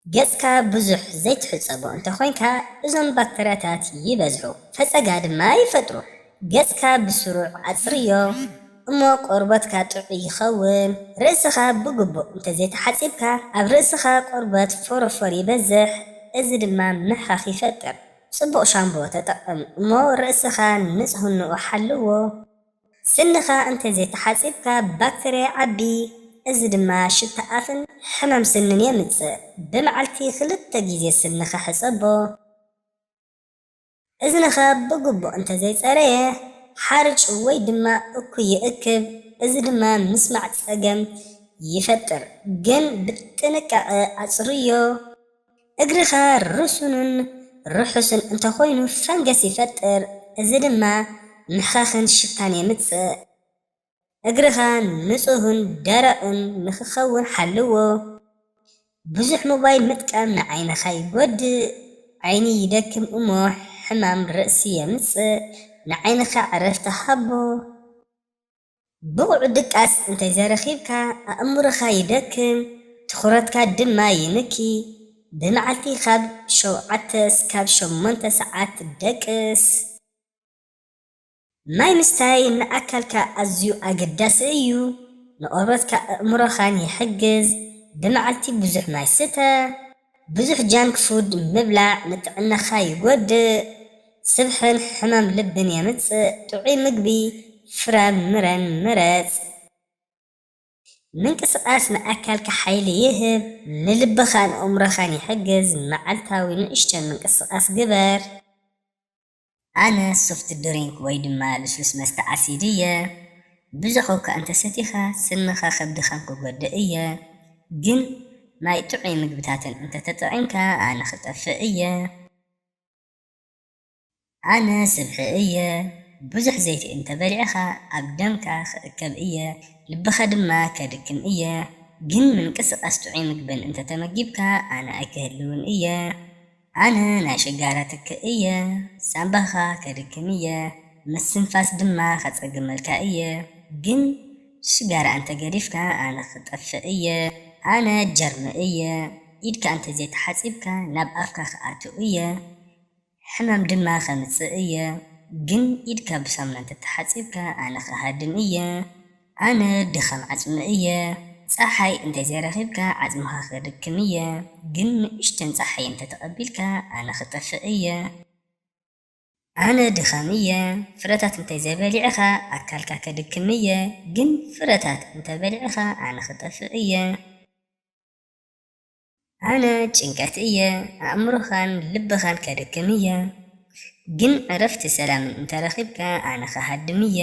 ገጽካ ብዙሕ ዘይትሕጸቦ እንተኾይንካ፣ እዞም ባክተርያታት ይበዝሑ፣ ፈጸጋ ድማ ይፈጥሩ። ገጽካ ብስሩዕ ኣጽርዮ፣ እሞ ቆርበትካ ጥዑይ ይኸውን። ርእስኻ ብግቡእ እንተዘይተሓጺብካ፣ ኣብ ርእስኻ ቆርበት ፎሮፎር ይበዝሕ፣ እዚ ድማ ምሕኻኽ ይፈጥር። ጽቡቕ ሻምቦ ተጠቐም እሞ ርእስኻ ንጽህንኡ ሓልዎ። ስንኻ እንተዘይተሓጺብካ ባክተርያ ይዓቢ፣ እዚ ድማ ሽታ ኣፍን ሕማም ስንን የምጽእ። ብመዓልቲ ክልተ ግዜ ስንኻ ሕጸቦ። እዝንኻ ብግቡእ እንተዘይጸረየ ሓርጭ ወይ ድማ እኩይ ይእክብ፣ እዚ ድማ ምስማዕ ጸገም ይፈጥር። ግን ብጥንቃቐ ኣጽርዮ። እግርኻ ርሱንን ርሑስን እንተኾይኑ ፈንገስ ይፈጥር፣ እዚ ድማ ምሕኻኽን ሽታን የምጽእ። እግርኻ ንጹህን ደረቕን ንኽኸውን ሓልዎ። ብዙሕ ሞባይል ምጥቃም ንዓይንኻ ይጎድእ፣ ዓይኒ ይደክም እሞ ሕማም ርእሲ የምጽእ። ንዓይንኻ ዕረፍቲ ሃቦ። ብቑዕ ድቃስ እንተዘይረኺብካ ኣእምሮኻ ይደክም፣ ትኹረትካ ድማ ይንኪ። ብመዓልቲ ካብ ሸውዓተ እስካብ ሸሞንተ ሰዓት ደቅስ። ማይ ምስታይ ንኣካልካ ኣዝዩ ኣገዳሲ እዩ። ንቆርበትካ ኣእምሮኻን ይሕግዝ። ብመዓልቲ ብዙሕ ማይ ስተ። ብዙሕ ጃንክ ፉድ ምብላዕ ንጥዕናኻ ይጎድእ። ስብሕን ሕማም ልብን የምጽእ። ጥዑይ ምግቢ፣ ፍረ ምረን ምረጽ። ምንቅስቓስ ንኣካልካ ሓይሊ ይህብ፣ ንልብኻን ኣእምሮኻን ይሕግዝ። መዓልታዊ ንእሽተን ምንቅስቓስ ግበር። ኣነ ሶፍት ድሪንክ ወይ ድማ ልስሉስ መስተ ዓሲድ እየ። ብዙሕ ኮካ እንተሰቲኻ ስንኻ ከብድኻን ክጎድእ እየ። ግን ማይ ጥዑይ ምግብታትን እንተተጠቒምካ ኣነ ክጠፍእ እየ። ኣነ ስብሒ እየ። ብዙሕ ዘይቲ እንተበሊዕኻ ኣብ ደምካ ክእከብ እየ። ልብኻ ድማ ከድክም እየ። ግን ምንቅስቓስ ጥዑይ ምግብን እንተተመጊብካ ኣነ ኣይክህልውን እየ። ኣነ ናይ ሽጋራ ትኪ እየ። ሳምባኻ ከድክም እየ። ምስትንፋስ ድማ ከጸግመልካ እየ። ግን ሽጋራ እንተገዲፍካ ኣነ ክጠፍእ እየ። ኣነ ጀርሚ እየ። ኢድካ እንተዘይተሓጺብካ ናብ ኣፍካ ክኣቱ እየ። ሕማም ድማ ከምጽእ እየ። ግን ኢድካ ብሳሙና እንተተሓጺብካ ኣነ ክሃድም እየ። ኣነ ድኻም ዓጽሚ እየ። ጸሓይ እንተዘይረኺብካ ዓጽምኻ ክድክም እየ። ግን ንእሽተን ጸሓይ እንተተቐቢልካ ኣነ ክጠፍእ እየ። ኣነ ድኻም እየ። ፍረታት እንተዘይበሊዕኻ ኣካልካ ከድክም እየ። ግን ፍረታት እንተበሊዕኻ ኣነ ክጠፍእ እየ። ኣነ ጭንቀት እየ። ኣእምሮኻን ልብኻን ከድክም እየ። ግን ዕረፍቲ ሰላምን እንተረኺብካ ኣነ ክሃድም እየ።